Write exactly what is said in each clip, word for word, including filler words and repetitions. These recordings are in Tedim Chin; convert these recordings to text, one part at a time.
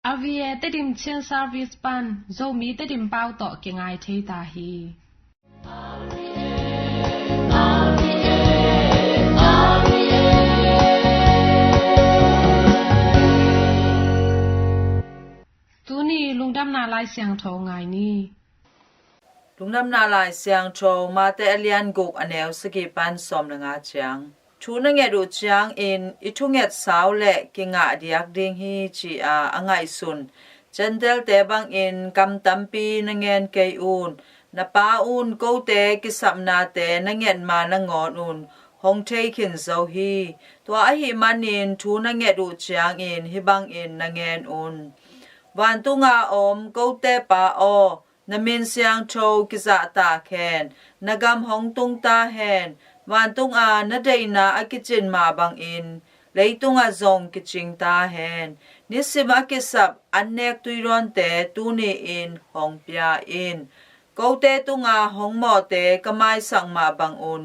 R V A Tedim Chin Service pan Zomi Tedim pau tawh kingai thei ta hi. Tuni lungdamna Lai Siangtho ngai ni. Lungdamna Lai Siangtho Mate a lian guk a neu sagih pan sawm le nga ciang. Thu na nget uh ciangin i thunget sau le kingah diak ding hi ci-a a ngaihsun Gentile-te bangin kam tampi na ngen kei un. Na Pa un kote kisapnate na nget ma nangawn un hong thei khin zo hi. Tua ahih manin thu na nget uh ciangin hih bangin na ngen un. Vantunga om kote Pa aw, na min siangtho kizahtak hen, na gam hong tung ta hen, vantunga na deihna a kicin mah bangin leitungah zong kicing ta hen. Nisim a kisap annek tuidawnte tuni-in hong pia in. Kote tunga hong mawhte ka maisak mah bangun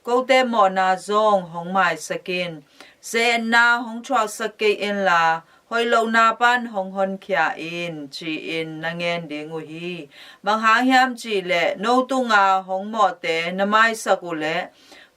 kote mawhna zong hong maisak in. Ze-etna hong thuaksak kei inla, hoih lohna pan hong honkhia in, ci-in na ngen ding uh hi. Bang hang hiam cih leh no tunga hong mawhte na maisak uh leh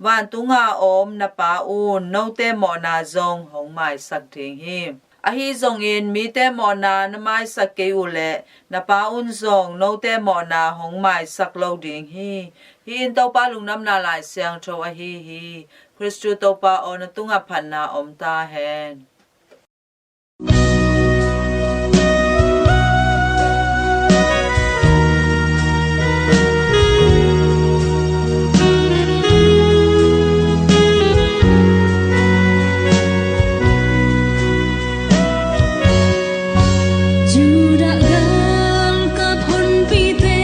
vantunga om na Pa un note mawhna zong hong maisak ding hi. Ahi zongin mite mawhna na maisak kei uh leh na Pa un zong note mawhna hong maisak lo ding hi. Hih in Topa Lungdamna Lai Siangtho ahi hi. Khristu Topa aw, na tungah phatna om ta hen. Judah galkap honpite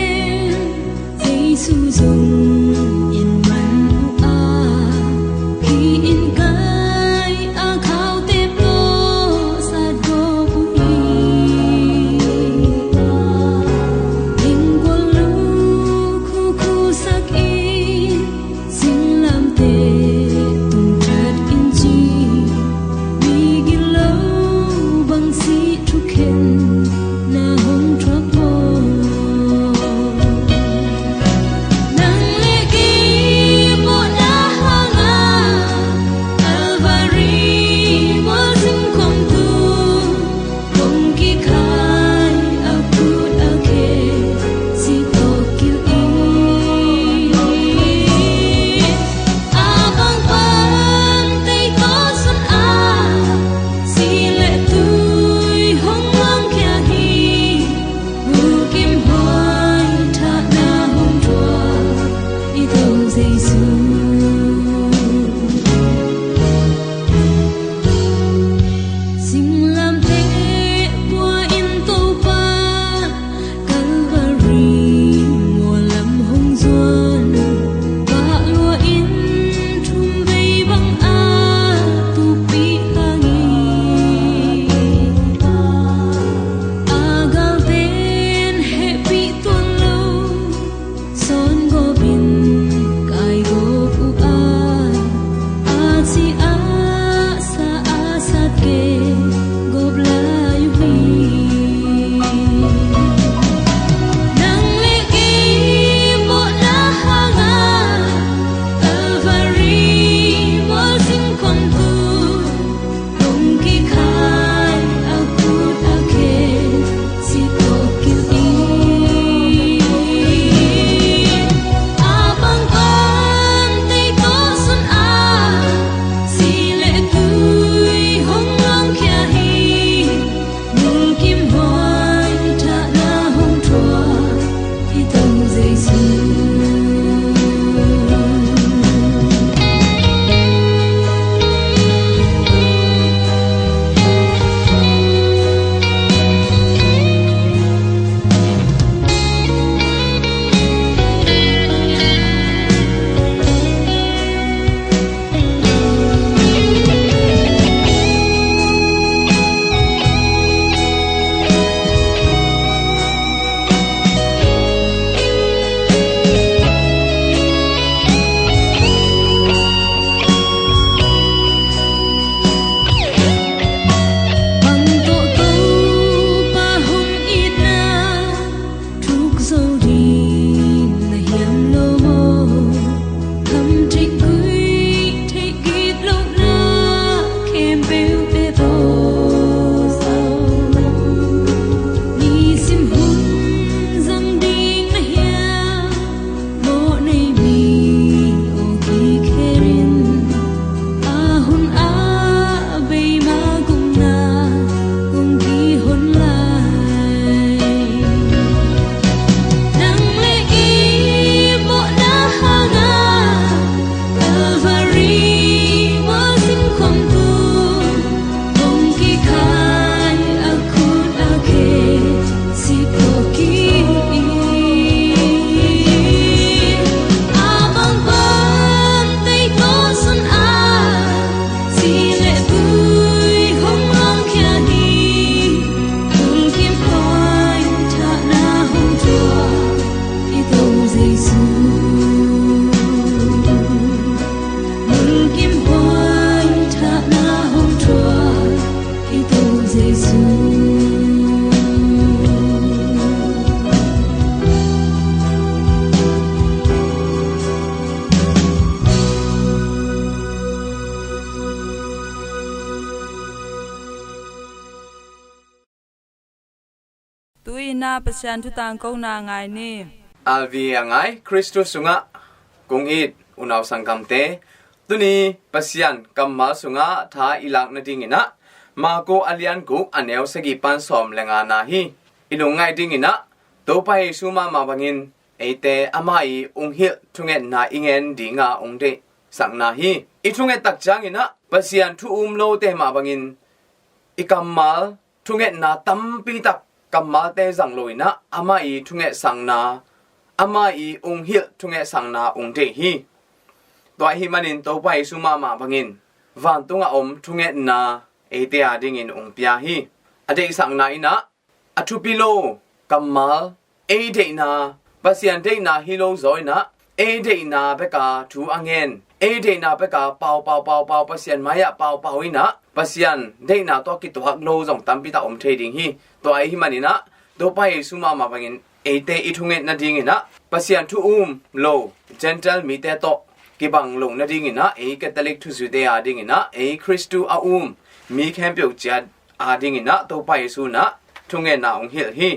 Jesu zong in man uh a, hih in kai a khaute Pasian thu tangkona ngai ni. Alvi a ngai Khristu sungah kong it unau sanggamte, tuni Pasian kammal sungah tha i lak nadingin ah Marku a lian guk a neu sagih pan sawm le ngana hi. I lungngaih dingin ah Topa Jesu mahmah bangin eite amah i ung hilh thungetna i ngen dinga ung deihsakna hi. I thunget tak ciangin ah Pasian thu um lote mah bangin i kammal thungetna tampi tak kammalte zang lo in ah amah i thungetsakna, amah i ung hilh thungetsakna ung deih hi. Tua ahih manin Topa Jesu mahmah bangin vantungah om thungetna eite a dingin ung pia hi. A deihsakna in ah a thupi lo kammal, ei deihna, Pasian deihna hi lo zaw in ah ei deihna beka thu a ngen, ei deihna beka pau pau pau pau, Pasian mai-ah pau pau in ah Pasian deihna tawh kituak lo zong tampi tak om thei ding hi. Tua ahih manin ah Topa Jesu mahmah bangin eite i thunget nadingin ah Pasian thu um lo Gentile mite tawh kibang lo nadingin ah ei Catholic thuzuite a dingin ah ei Khristu a um mi khempeuh ciat a dingin ah Topa Jesu in ah thungetna ung hilh hi.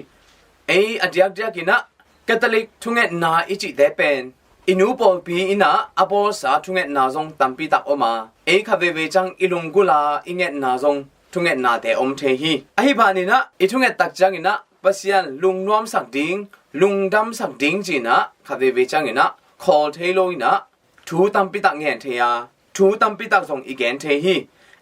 Ei a diakdiak in ah Catholic thungetna i cihte pen i nu pawlpi in ah a bawlsa thungetna zong tampi tak om a, ei khat veivei ciang i lunggulh a i ngetna zong thungetnate om thei hi. Ahi banin ah i thunget tak ciangin ah Pasian lungnuamsak ding, lungdamsak ding ci-in ah khat veivei ciangin ah khawl thei lo in ah thu tampi tak ngen thei a, thu tampi tak zong i gen thei hi.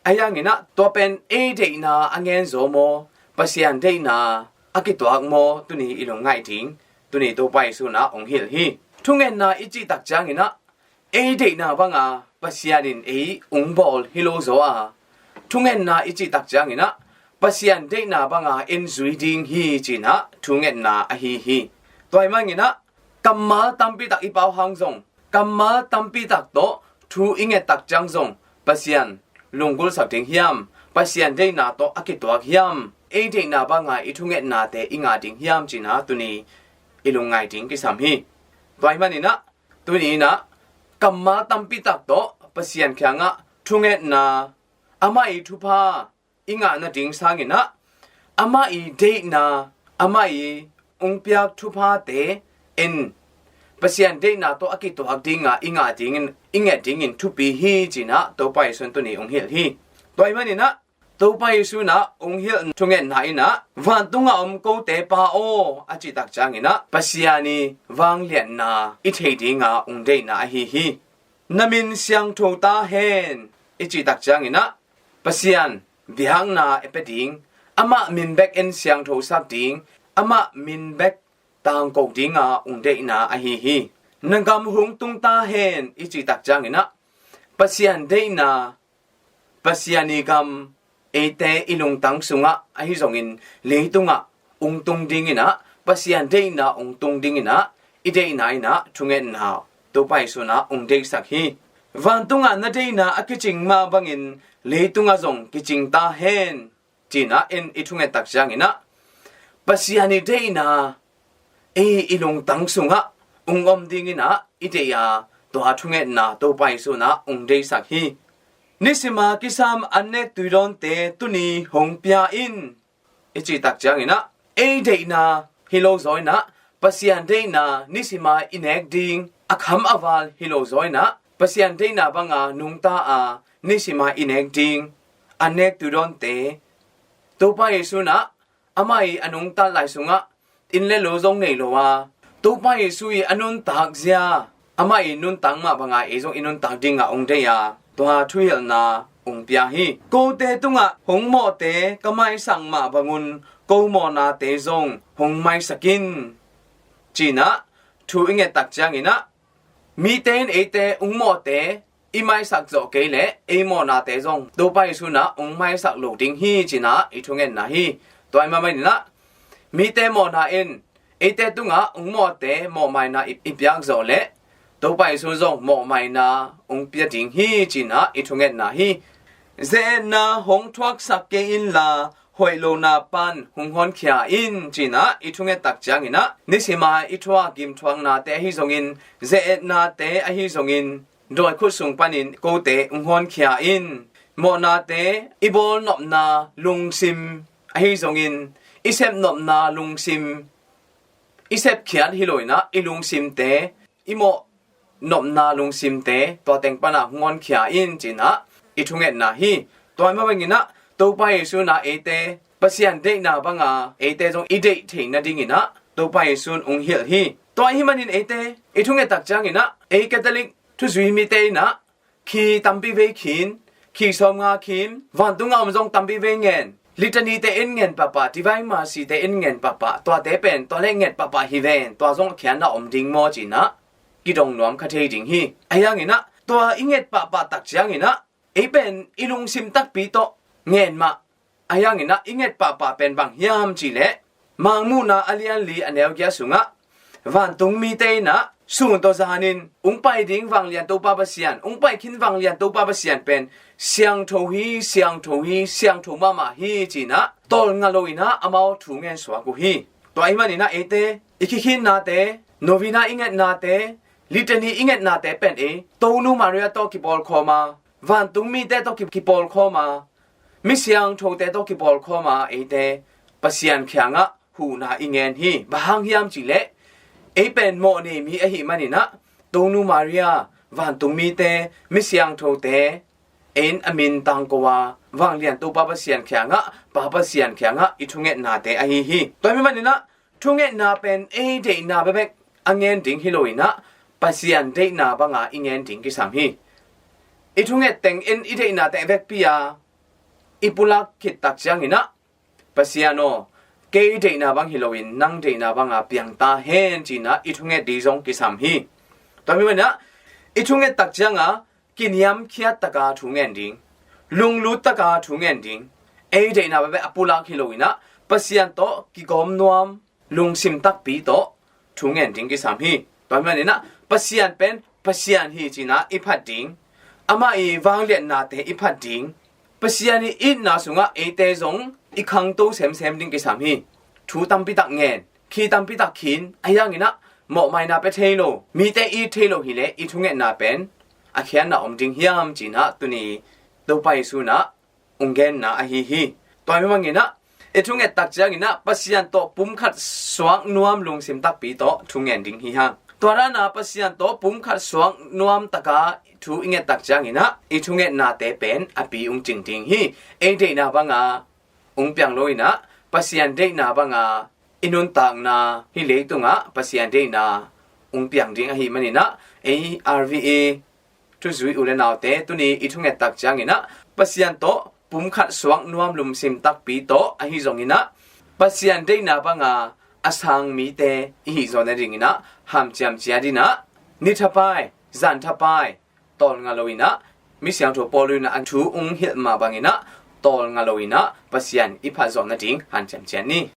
Ahi hangin ah tua pen ei deihna a ngen zaw maw, Pasian deihna a kituak maw, tuni i lungngaih ding, tuni Topa Jesu in ah ung hilh hi. Thungetna i cih tak ciangin ah ei deihna banga Pasian in ei ung bawl hi lo zaw a, thungetna i cih tak ciangin ah Pasian deihna banga en zui ding hi ci-in ah thungetna ahi hi. Tua ahih manin ah kammal tampi tak i pau hang zong, kammal tampi tak tawh thu i nget tak ciang zong Pasian lunggulhsak ding hiam, Pasian deihna tawh a kituak hiam, ei deihna banga i thungetnate i ngah ding hiam ci-in ah tuni i lungngaih ding kisam hi. Tua ahih manin ah tuni in ah kammal tampi tak tawh Pasian kiangah thungetna, amah i thupha i ngah nading sangin ah amah i deihna, amah i ung piak thuphate en, Pasian deihna tawh a kituak dinga i ngah dingin, i nget dingin thupi hi ci-in ah Topa Jesu in tuni ung hilh hi. Tua ahih manin ah Topa Jesu in ah ung hilh thungetna in ah vantungah om kote Pa aw a cih tak ciangin ah Pasian i vangliatna i thei dinga ung deihna ahi hi. Na min siangtho ta hen i cih tak ciangin ah Pasian biakna i pia ding, amah min bek en siangthosak ding, amah min bek tangko dinga ung deihna ahi hi. Na gam hong tung ta hen i cih tak ciangin ah Pasian deihna, Pasian i gam eite i lungtang sungah ahi zongin leitungah ung tung dingin ah, Pasian deihna ung tung dingin ah i deihna in ah thungetna Topa Jesu in ah ung deihsak hi. Vantungah na deihna a kicing mah bangin leitungah zong kicing ta hen ci-in ah en i thunget tak ciangin ah Pasian i deihna ei i lungtang sungah ung om dingin ah i deih a, tua thungetna Topa Jesu in ah ung deihsak hi. Nisima kisam an nek tuidawnte tuni hong pia in i cih tak ciangin ah ei deihna hi lo zaw in ah Pasian deihna nisima i nek ding, a kham a val hi lo zaw in ah Pasian deihna banga nungta a nisima i nek ding an nek tuidawnte Topa Jesu in ah amah i a nungtat lai sungah inn le lo zong nei lo a, Topa Jesu i a nuntak zia, amah i nuntak mah banga ei zong i nuntak dinga ung deih a, tua thuhilhna ung pia hi. Kote tungah hong mawhte ka maisak mah bangun ko mawhnate zong hong maisak in ci-in ah thu i nget tak ciangin ah mite in eite ung mawhte i maisak zawh kei leh ei mawhnate zong Topa Jesu in ah ung maisak lo ding hi ci-in ah i thungetna hi. Tua ahih manin ah mite mawhna in eite tungah ung mawhte mawhmaina i, i piak zawh leh Topa Jesu zong mawhmaina ung pia ding hi ci-in ah i thungetna hi. Ze-etna hong thuaksak kei inla hoih lohna pan hong honkhia in ci-in ah i thunget tak ciangin ah nisima i thuak gimthuaknate ahi zongin, ze-etnate ahi zongin dawi khut sung panin kote hong honkhia in. Mawhnate i bawl nopna lungsim ahi zongin, i sep nopna lungsim, i sepkhiat hi lo in ah, i lungsimte, i mawh nopna lungsimte tua teng pan ah hong honkhia in ci-in ah i thungetna hi. Tua ahih manin ah Topa Jesu in ah eite Pasian deihna banga eite zong i deih theih nadingin ah Topa Jesu in hong hilh hi. Tua ahih manin eite i thunget tak ciangin ah ei Catholic thuzui mite in ah khi tampi vei khin, khi sawmnga khin, vantungah om zong tampi vei ngen, Litany te in ngen pahpah, Divine Mercy te in ngen pahpah, tuate pen tua leh nget pahpah hi ven, tua zong a khiatna om ding maw ci-in ah kidong nuam kha thei ding hi. Ahi hangin ah tua i nget pahpah tak ciangin ah ei pen i lungsim takpi tawh ngen mah. Ahi hangin ah i nget pahpah pen bang hiam cih leh, Mangmuhna a lian li a neu giat sungah vantung mite in ah sun tawh zanin hong pai ding vanglian Topa Pasian, hong pai khin vanglian Topa Pasian pen siangtho hi, siangtho hi, siangtho mahmah hi ci-in ah tawlnga lo in ah amau thu ngen suak uh hi. Tua ahih manin ah eite i kikhinnate, novena i ngetnate, Litany i ngetnate pen ei Tonu Maria tawh kipawlkhawm a, vantung mite tawh ki- kipawlkhawm a, mi siangthote tawh kipawlkhawm a, eite Pasian kiangah huhna i ngen hi. Bang hang hiam cih leh ei pen mawhnei mi ahih manin ah Tonu Maria, vantung mite, mi siangthote, ei in a min tangko a vanglian Topa Pasian kiangah, Pa Pasian kiangah i thungetnate ahi hi. Tua ahih manin ah thungetna pen ei deihna bekbek a ngen ding hi lo in ah Pasian deihna banga i ngen ding kisam hi. I thunget teng in i deihna teng vekpi a i pulak khit tak ciangin ah, Pasian aw, kei deihna bang hi loin nang deihna banga piang ta hen ci-in ah i thunget ding zong kisam hi. Tua ahih manin ah i thunget tak cianga kiniamkhiat taka thu ngen ding, lunglut taka thu ngen ding, ei deihna bekbek a pulak hi lo in ah Pasian tawh kigawm nuam, lungsim takpi tawh thu ngen ding kisam hi. Tua ahih manin ah Pasian pen Pasian hi ci-in ah i phat ding, amah i vangliatnate i phat ding, Pasian i itna sungah eite zong i khangto semsem ding kisam hi. Thu tampi tak ngen, khi tampi tak khin, ahi hangin ah mawhmaina pia thei lo, mite it thei lo hi leh i thungetna pen a khiatna om ding hiam ci-in ah tuni Topa Jesu in ah hong genna ahi hi. Tua ahih manin ah i thunget tak ciangin ah Pasian tawh pumkhat suak nuam lungsim takpi tawh thu ngen ding hi hang. Tua dan a Pasian tawh pumkhat suak nuam taka thu i nget tak ciangin ah i thungetnate pen a pi hong cing ding hi. Ei deihna banga hong piang lo in ah Pasian deihna banga i nuntakna, hih leitungah Pasian deihna hong piang ding ahih manin ah ei R V A thuzui u le naute, tuni i thunget tak ciangin ah Pasian tawh pumkhat suak nuam lungsim takpi tawh ahi zongin ah Pasian deihna banga a sang mite i hih zawh nadingin ah hanciam ciat in ah, ni thapai, zan thapai, tawlnga lo in ah, mi siangtho Paul in ah a thu hong hilh mah bangin ah tawlnga lo in ah Pasian i phat zawh nading hanciam ciat ni.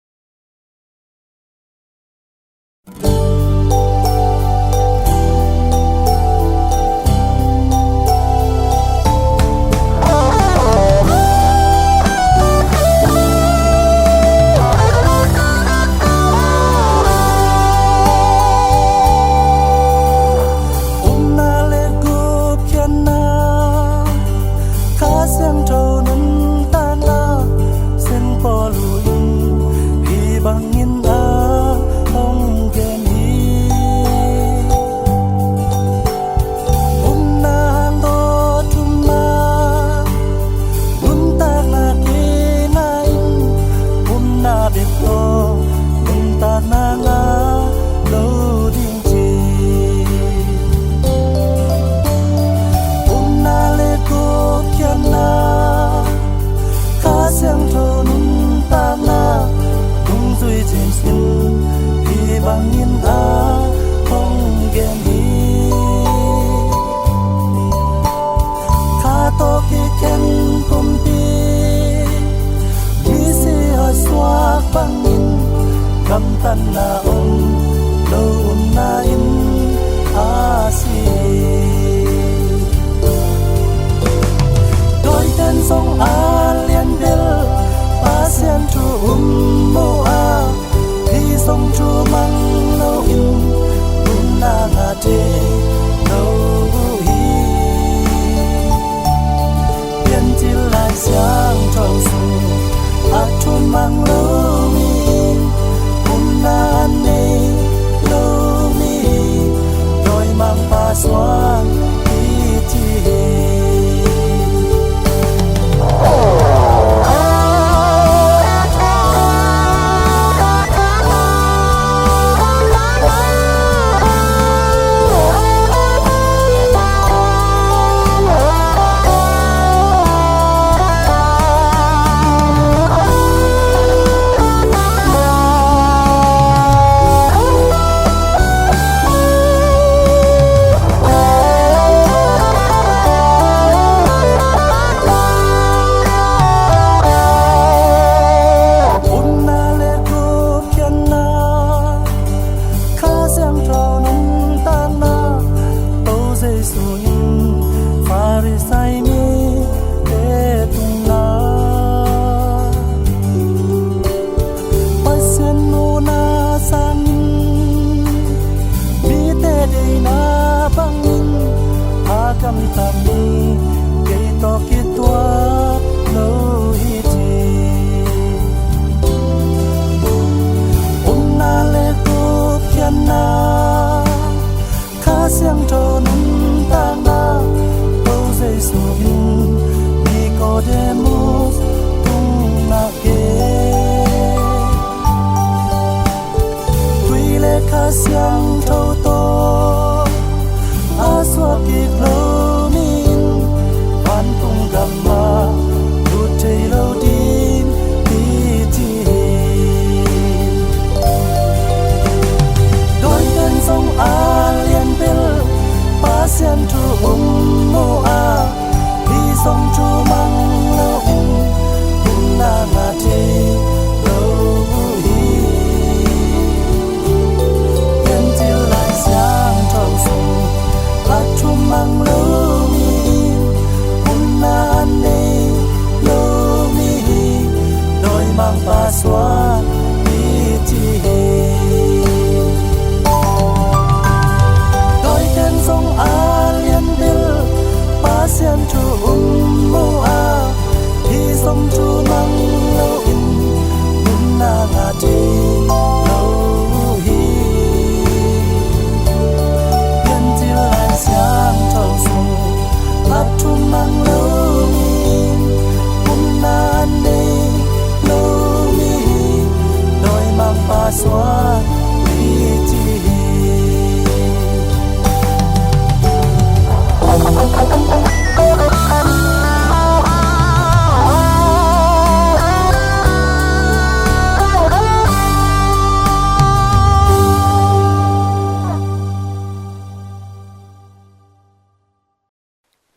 Omna le gupkhiatna, Kha Siangtho nuntakna, Siang Paul in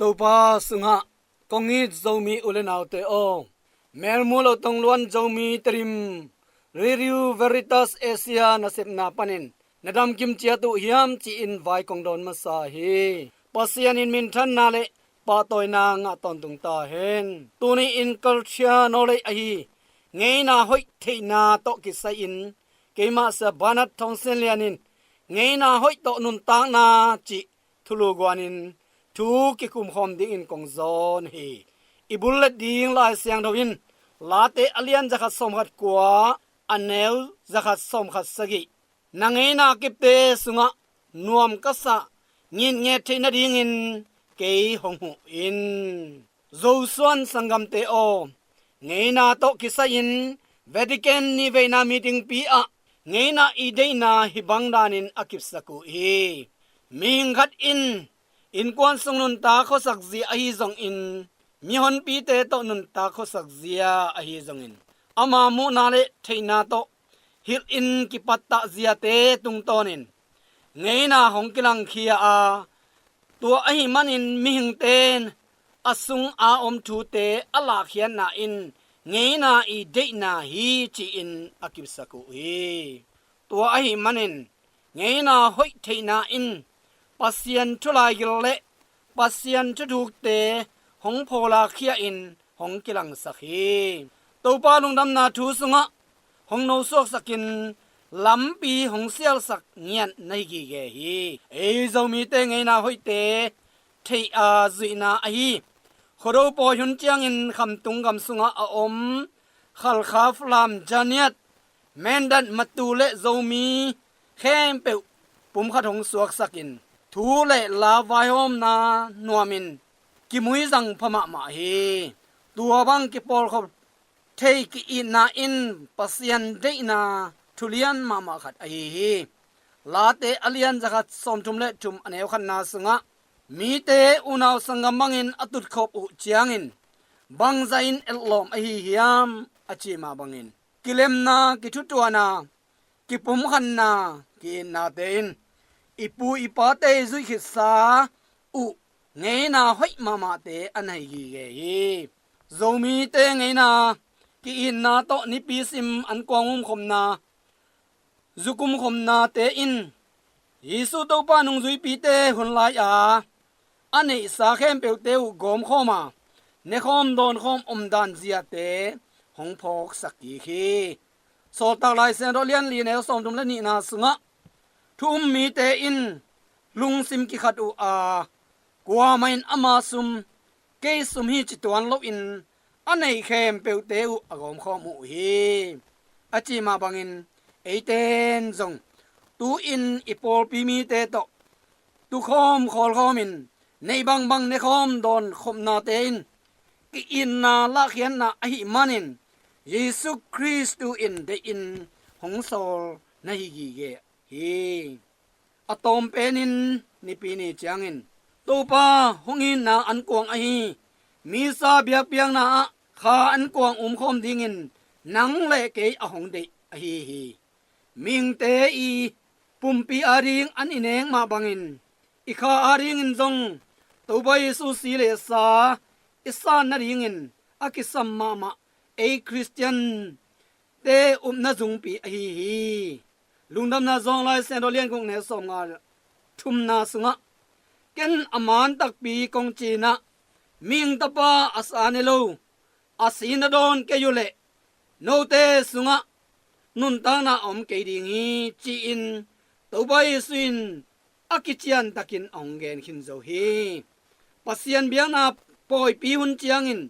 Topa sungah kong it Zomi u le naute aw, Melmu lo tongluan Zomi Tedim, Radio Veritas Asia nasepna panin na damkim ciat uh hiam ci-in vai kong dawn masa hi. Pasian in minthanna le pahtawina ngah tawntung ta hen. Tuni in culture no lei ahi ngeina hoih theihna tawh kisai-in keimah Sia Banat Thongsen Lian in ngeina hoih tawh nuntakna cih thulu guanin thu kikumkhawm dingin kong zawn hi. I bullet ding Lai Siangtho in Late a lian zakhat sawmkhat kua, a neu zakhat sawmkhat sagih, na ngeina kipte sungah nuam ka sah ngitnget theih nadingin kei hong huh in. Zosuan sanggamte aw, ngeina tawh kisai-in Vatican nih veina meetingpi ah ngeina i deihna hih bang danin a kipsak uh hi. Mihing khat in innkuan sung nuntak khuasak zia ahi zongin, mihonpite tawh nuntak khuasak zia ahi zongin, ama muhna le theihna tawh hilhin kipattah ziate tungtawnin ngeina hong kilangkhia a, tua ahi manin mihingte in a sung a om thute a lahkhiatna in ngeina i deihna hi ci-in a kipsak uh hi. Tua ahi manin ngeina hoih theihna in Pasian thu laigil le Pasian thuthukte hong phawlakkhia in hong kilangsak hi. Topa lungdamna thu sungah hong nosuaksakin lampi hong sialsak ngiat na hi gige hi. Ei Zomite ngeina hoihte theih a zuihna ahi Khuado pawi hun ciangin khamtung gam sungah a om Khalkha, Falam, Janiat, Mindat, Matu le Zomi khempeuh pumkhat hong suaksakin thu le la vaihawmna nuamin kimuizang pha mahmah hi. Tua bang kipawlkhop thei ki-itna in Pasian deihna thulian mahmah khat ahi hi. Late a lian zakhat sawmthum le thum, a neu khatna sungah mite unau sanggam bangin a tutkhop uh ciangin bangzahin etlawm ahi hiam a ci mah bangin kilemna, kithutuahna, kipumkhatna, ki-itnate in i pu i pate i zuih khitsa uh ngeina hoih mahmahte a nei gige hi. Zomite ngeina ki-itna tawh nipi sim an kuang umkhopna, zu kumkhopnate in Jesu Topa nungzuipite hun lai-a a neihsa khempeuhte uh gawmkhawm a, nekhawm dawnkhawm omdan ziate hong phawksak kik hi. Sawltak Lai Siangtho lian li, neu sawmthum le nihna sungah thu um mite in lungsim kikhat uh a, kuamah in ama sum kei sum hi ci tuan loin a nei khempeuhte uh a gawmkhawm uh hi, a ci mah bangin eite in zong tu-in i pawlpi mite tawh tukhawm khawlkhawmin neih bangbang nekhawm dawnkhopnate in ki-itna lahkhiatna ahih manin Jesu Khrist tu-in deihin hong sawl na hi gige hi. A tawm penin nipi ni ciangin Topa hong itna an kuang ahi Misa biakpiakna ah kha an kuang umkhawm dingin nang le kei a hong deih ahi hi. Mihingte i pumpi ading an i nek mah bangin i kha adingin zong Topa Jesu si le sa i san nadingin a kisam mahmah ei Khristian te upna zungpi ahi hi. Lungdamna zawng Lai Siangtho lian guk, neu sawmnga thumna sungah, ken a man takpi kong cinah mihing Tapa a sa ne lo a si na dawn kei uhleh note sungah nuntakna a om kei ding hi, ci-in Topa Jesu in a kiciantakin a hong gen khin zo hi. Pasian biakna pawipi hun ciangin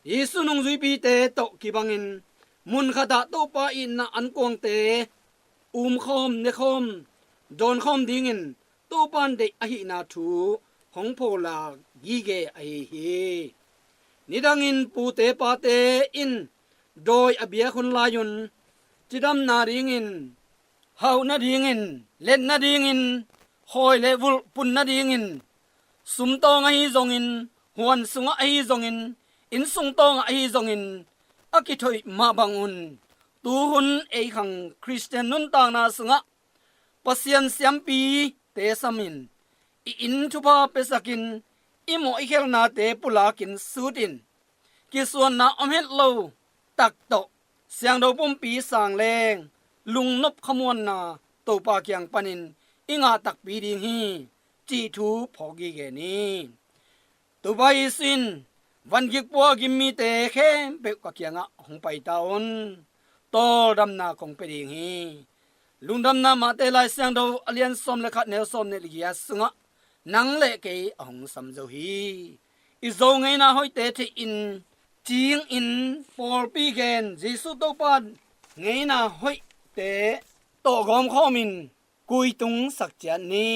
Jesu nungzuipite tawh kibangin munkhatah Topa itna an kuangte umkhawm, nekhawm, dawnkhawm dingin Topa in deih ahihna thu hong phawlak gige ahi hi. Nidangin pute pate in dawi a biak hun lai-un cidamna dingin, hauh nadingin, let nadingin, hawi le vulh pun nadingin, sumtawng ahi zongin, huan sungah ahi zongin, innsung tawngah ahi zongin a kithoih mah bangun, tuhun ei khang Khristian nuntakna sungah Pasian siampite samin i inn thupha piasakin i mawh i khelhnate pulakin sutin, kisuanna om het lo tak tawh siangtho pumpi sang leng lungnop khamuanna Topa kiang panin i ngah takpi ding hi, cih thu phawk gige ni. Topa Jesu in van gik pua a gim mite khempeuh ka kiangah hong pai ta un. Tawldamna kong pia ding hi. Lungdamna Mate Lai Siangtho a lian sawm le khat neu sawm nih le giat sungah nang le kei a hong sam zo hi. I Zo ngeina hoihte theihin, cingin, pawlpi gen, Jesu Topa ngeina hoihte tawh gawmkhawm in kuitung sak ciat ni.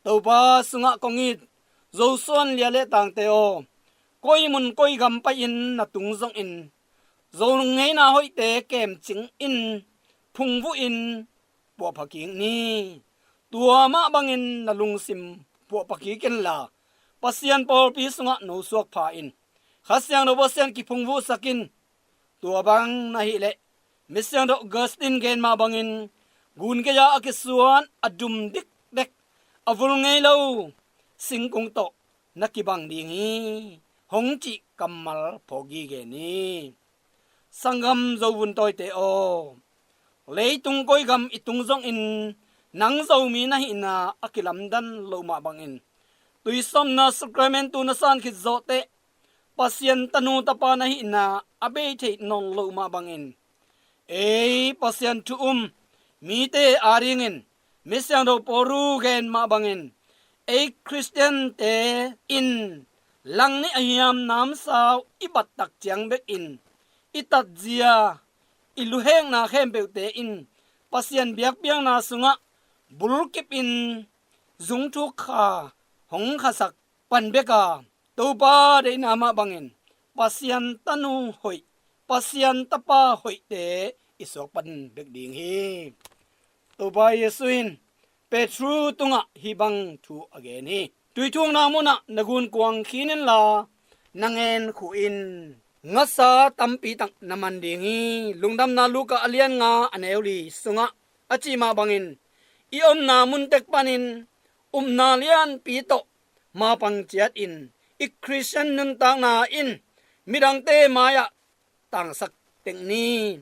Topa sungah kong it Zosuan lia le tangte aw, koi mun koi gam pai-in na tung zongin, Zo ngeina hoihte kemcing in, phungvuh in, puahpha kik ni. Tua mah bangin na lungsim puahpha kik inla, Pasian pawlpi sungah no suak pha in, Kha Siangtho Pasian kiphungvuhsak in. Tua bang na hih leh, Misiangtho Augustine gen mah bangin, gun gei-a a kisuan a dum dikdek, a vul ngei lo singkung tawh na kibang ding hi, hong cih kammal phawk gige ni. Sanggam Zo vun tawite aw, leitung koi gam i tung zongin, nang Zomi na hihna a kilamdan loh mah bangin, tuisawmna sacrament tu na san khit zawh teh, Pasian tanu tapa na hihna a bei theih nawn loh mah bangin, ei Pasian thu um mite adingin Misiangtho Paul gen mah bangin, ei Khristiante in langnih a hiam namsau i bat tak ciang bekin, i tatzia, i luhekna khempeuhte in Pasian biakpiakna sungah bulkip in zungthuk kha hong khasak pan bek a, Topa deihna mah bangin Pasian tanu hoih, Pasian tapa hoihte i suak pan bek ding hi. Topa Jesu in Petru tungah hih bang thu a gen hi. Tuithukna munah na gunkuang khin inla, na ngen khuh in. Ngasa tampi tak na man ding hi. Lungdamna Luka a lian nga a neu li sungah a cih mah bangin, i omna mun tek panin upna lianpi tawh mapang ciatin, i Khristian nuntakna in midangte mai-ah tangsak tek ni.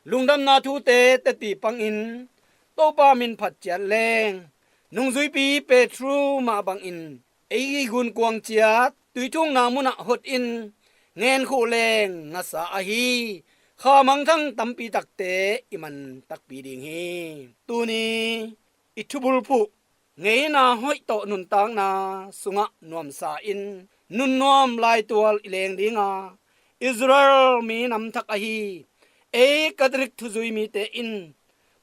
Lungdamna thute teci pangin Topa min phat ciat leng, nungzuipi Petru mah bangin ei gunkuang ciat tuithukna munah hot in, ngen khuh leng ngasa ahi, kha mangthang tampi takte i man takpi ding hi. Tuni i thubulphuh ngeina hoih tawh nuntakna sungah nuamsa in, nunnuam laitual i leng ding a, Israel mi namthak ahi ei Catholic thuzui mite in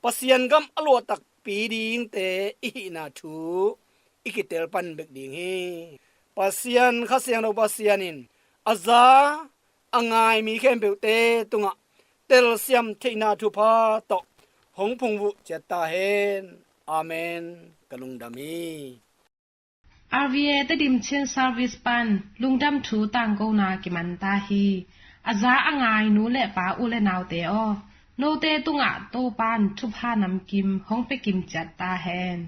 Pasian gam a luah takpi dingte i hihna thu i kitel pan bek ding hi. Pasian Kha Siangtho Pasian in a za a ngai mi khempeuhte tungah telsiam theihna thupha tawh hong phungvuh ciat ta hen. Amen. Ka lungdam hi. R V A Tedim Chin Service pan lungdam thu tangkona kiman ta hi. A za a ngai nu le pa, u le naute aw, note tungah Topan thupha namkim hong pia kim ciat ta hen.